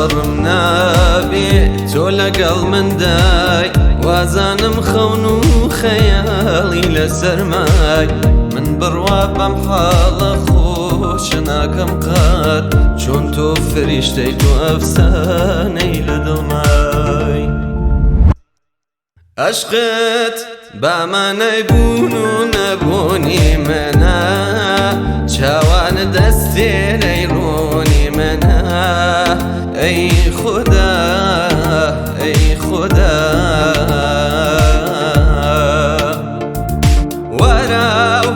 باوەڕم نابێ تۆ لەگەڵ مندای، وازانم خەون و خەیاڵی لەسەرمای. من بڕوا بەم حاڵە خۆش ناکەم قەت، چۆن تۆ فریشتەی تۆ ئەفسانەی لە دڵمای. عشقت بامانەی بوون و نەبوونی منە، چاوان دەستێنەی ڕوونی منە. ئەی خوددا، ئەی خوددا، وەراو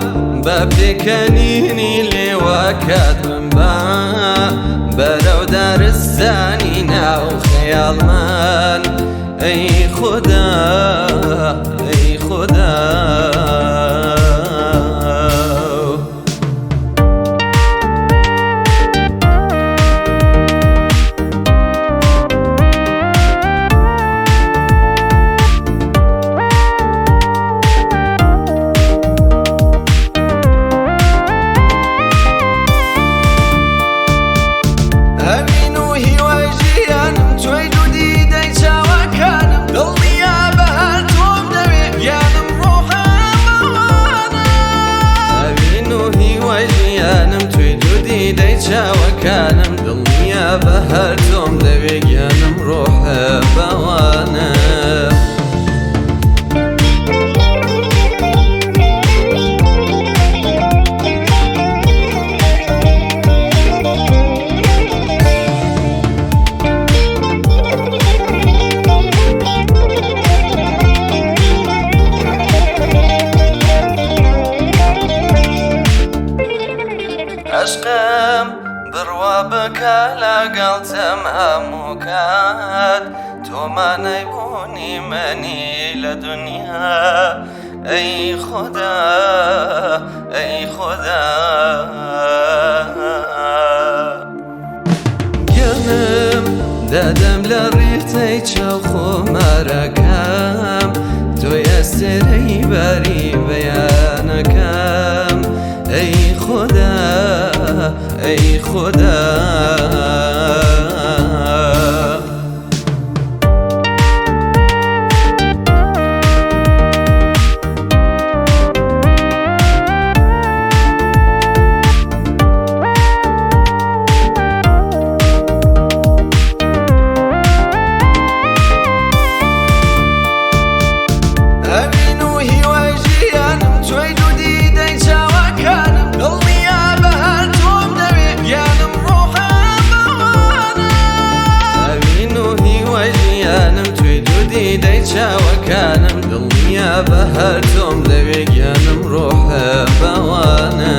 بە پێکەنینی لێوەکەت بمبە بەرەو دارستانی ناو خەیاڵمان. ئەی خوددا، ئەی خوددا. ئەوین و هیوای ژیانم تۆی دوو دیدەی چاوەکانم، دڵنیا بە هەر تۆم دەوێ گیانم ڕۆحەمەوانە. ئەوین و هیوای ژیانم توی دوو دیدەی چاوەکانم، دڵنیا بە هەر تۆم دەوێ گیانم ڕۆحە بەوانە. عشقم بڕوا بکە لەگەڵتم هەموو کات، تۆ مانای بوونی منی لە دنیا. ئەی خوددا، ئەی خوددا. گیانم دادەم لە ڕیتەی چاو خۆمارەکەم، تۆی ئەستێرەی باری بەیانەکەم. ئەی خوددا، ئەی خوددا. ئەوین و هیوای ژیانم تۆی دوو دیدەی چاوەکانم، دڵنیا بە هەر تۆم دەوێ گیانم ڕۆحەمەوانە. ئەوین و هیوای ژیانم توی دوو دیدەی چاوەکانم، دڵنیا بە هەر تۆم دەوێ گیانم ڕۆحە بەوانە.